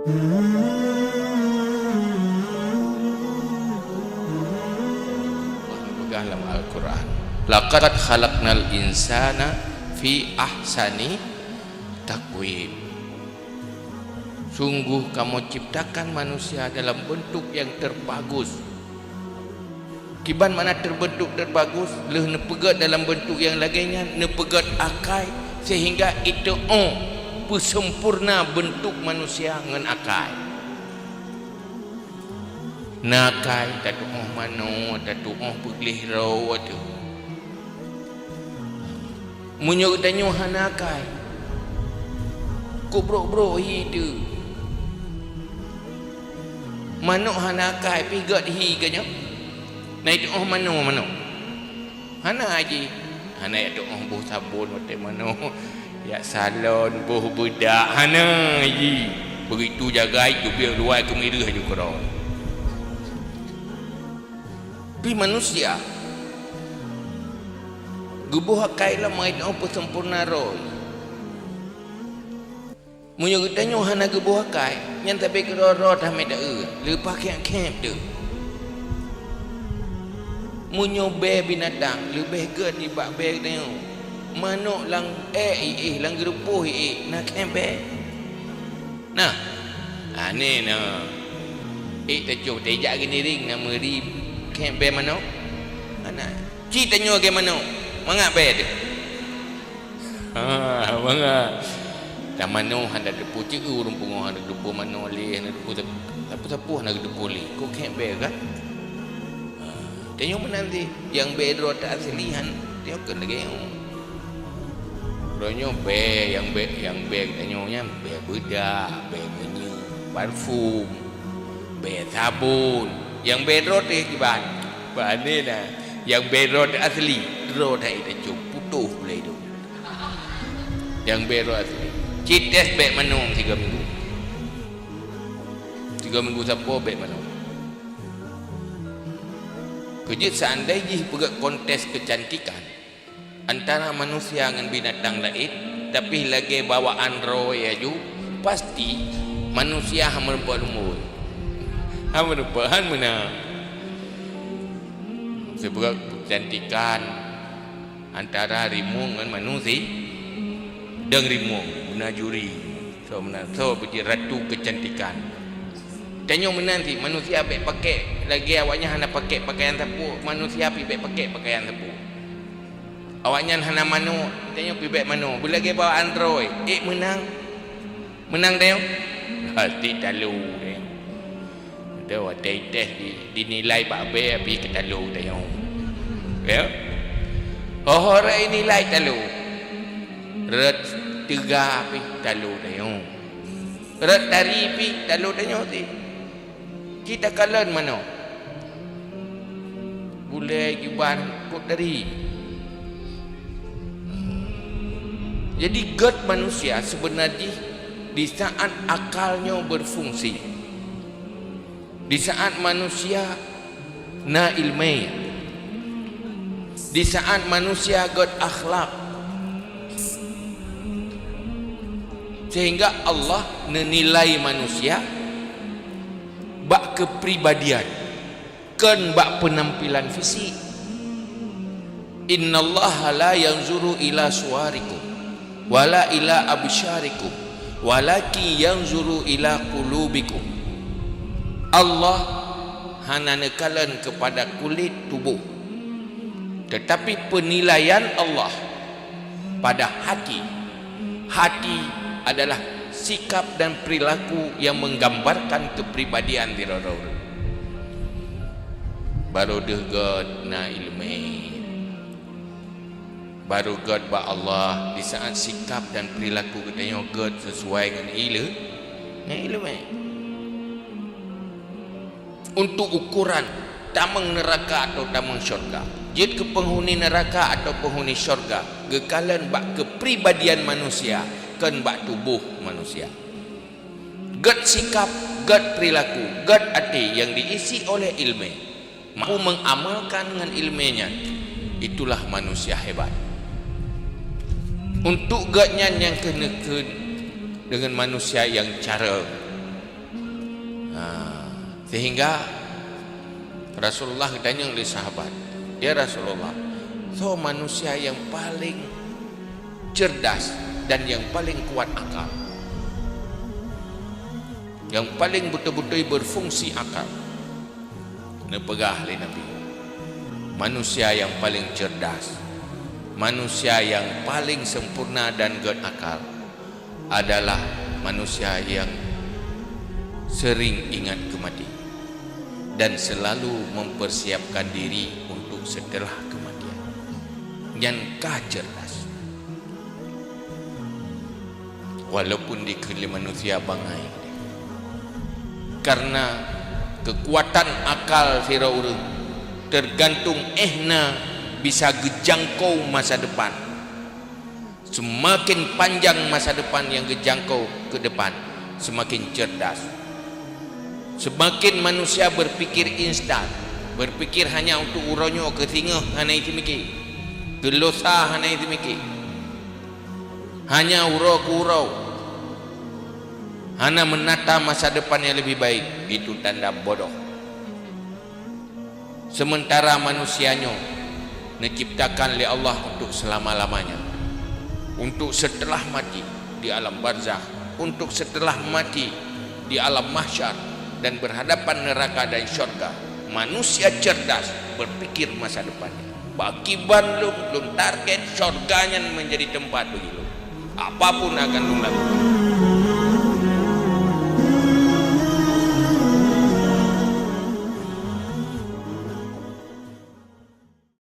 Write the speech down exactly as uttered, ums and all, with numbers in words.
Allah peugah lam Al-Quran, "Laqad khalaqnal insana fi ahsani taqwim." Sungguh Kamoe ciptakan manusia dalam bentuk yang terbagus. Kiban makna terbentuk terbagus, lheueh neupeugét dalam bentuk nyang lagée nyan, neupeugét akai, seuhingga iteu'oh peuseumpurna bentuk manusia ngon akai. Na akai, tatu'oh manoe, tatu'oh peugleh droe teuh. Meunyoe geutanyoe hana akai, kubrok-brok hi teuh. Manok hana akai, pih gét hi geuh nyoe. Na iteu'oh manoe manok? Hana jih. Hana jak teu'oh boh sabon watée manoe, jak salon, boh beudak, hana jih. Begitu jagai, teubiet luwai keumireuh aju keudroe. Pih manusia geuboh akai lom, mangat teu'oh peuseumpurna droe. Meunyoe geutanyoe hana geuboh akai, nyan sabe keudroe-droe that mita eu, leupah khép-khép teuh. Meunyoe bée binatang leubeh gét nibak bée geutanyoe, manok lam ék iéh, lam geurupoh iéh, na khép bée? Nah, aneh na. Ék tacok tejak geuniring na meuri khép bée manok? Hana. Ci tanyoe lagée manok, mangat bée teuh. Ha, mangat. Tamanoe hana teupeu ceu ureuëng pungoh, hana teupeu manoe lé, hana teupeu sapeue-sapeue, hana teupeu lé. Kok khép bée kan? Ha, tanyoe meunan cit, nyang bée droe teuh asli han, tanyoe kön lagée nyoe. Droenyoe bée, nyang bée, nyang bée tanyoe nyan bée beudak, bée minyeuk, parfum, bée sabon. Nyang bée droe teuh kiban? Pane na. Nyang bée droe teuh asli, droe that tacok, putôh gulai droe. Nyang bée droe asli. Ci tes bék manoe sigoe minggu. Sigoe minggu sapo bék manoe. Keu jeuet seandai jih peugét kontes keucantikan antara manusia ngon binatang laén, tapi lagée bawaan droe aju, pasti manusia han meureumpok lumbôi. Han meureumpok, han meunang. Sipeugét keucantikan antara rimueng ngon manusia, dong rimueng, beuna juri. Soe meunan, soe beujeuet ratu keucantikan. Tanyoe meunan cit, manusia bék pakék lagée awaknyan hana pakék pakaian sapeue, manusia pih bék pakék pakaian sapeue. Awaknyan hana manoe, tanyoe pih bék manoe. Beulagée bawaan droe, ék meunang. Meunang tanyoe? Hati talo tanyoe. Watée itéh di, dinilai bak bée pih keu talo tanyoe. Ya? Ho-ho rot inilai talo. Rot teuga pih talo tanyoe. Rot tari pih talo tanyoe cit. Ci takalon manoe. Gulai kiban kot tari. Jadi gét manusia seubeuna jih di saat akal nyoe beufungsi. Di saat manusia na iéleumé, di saat manusia gét akhlak, sehingga Allah neunilai manusia bak keupribadian, kön bak peunampilan fisik. "Innallaha la yanzuru ila suwarikum, wala ila absyarikum, walakin yanzuru ila qulubikum." Allah hana neukalon keupada kulét tuboh, teutapi peunilaian Allah pada hati. Hati adalah sikap dan perilaku nyang menggambarkan keupribadian sidroe-droe ureuëng. Barô deuh gét na iéleumé. Barô gét bak Allah di saat sikap dan perilaku geutanyoe gét sisuai ngon iéle-, ngon iéleumé. Untuk ukoran tamong neuraka atawa tamong syurga. Jeuet keu peunghuni neuraka atawa peunghuni syurga, geukalon bak keupribadian manusia, kön bak tuboh manusia. Gét sikap, gét perilaku, gét até nyang diisi oleh iéleumé, mampu mengamalkan ngon iéleumé nyan, itulah manusia hebat. Untuk gét nyan nyang keuneukheun deungon manusia nyang carông. Ha, sehingga Rasulullah geutanyong lé sahabat, "Ya Rasulullah, soe manusia nyang paleng cerdas dan nyang paleng kuat akal? Nyang paleng beutôi-beutôi beufungsi akal?" Neupeugah lé Nabi, "Manusia nyang paleng cerdas, manusia nyang paleng sempurna dan gét akal adalah manusia nyang sering ingat keu maté dan selalu mempersiapkan diri untuk setelah kematian." Nyan ka cerdas. Walaupun dikheun lé manusia bangai. Karena kekuatan akal sidroe ureuëng tergantung éh na bisa geujangkau masa depan. Semakin panjang masa depan nyang geujangkau ke depan, semakin cerdas. Semakin manusia berpikir instan, berpikir hanya untuk uroe nyoe, keu singoh hana jiseumiké, keu lusa hana jiseumiké, hanya uroe keu uroe, hana menata masa depan yang lebih baik, itu tanda bodoh. Sementara manusia nyoe neuciptakan lé Allah untuk selama-lamanya, untuk setelah mati di alam barzakh, untuk setelah mati di alam mahsyar dan berhadapan neraka dan syurga. Manusia cerdas berpikir masa depannya. Bak kiban lôn, lôn target syurga nyan menjadi tempat bagi lôn. Apapun akan lôn lakukan.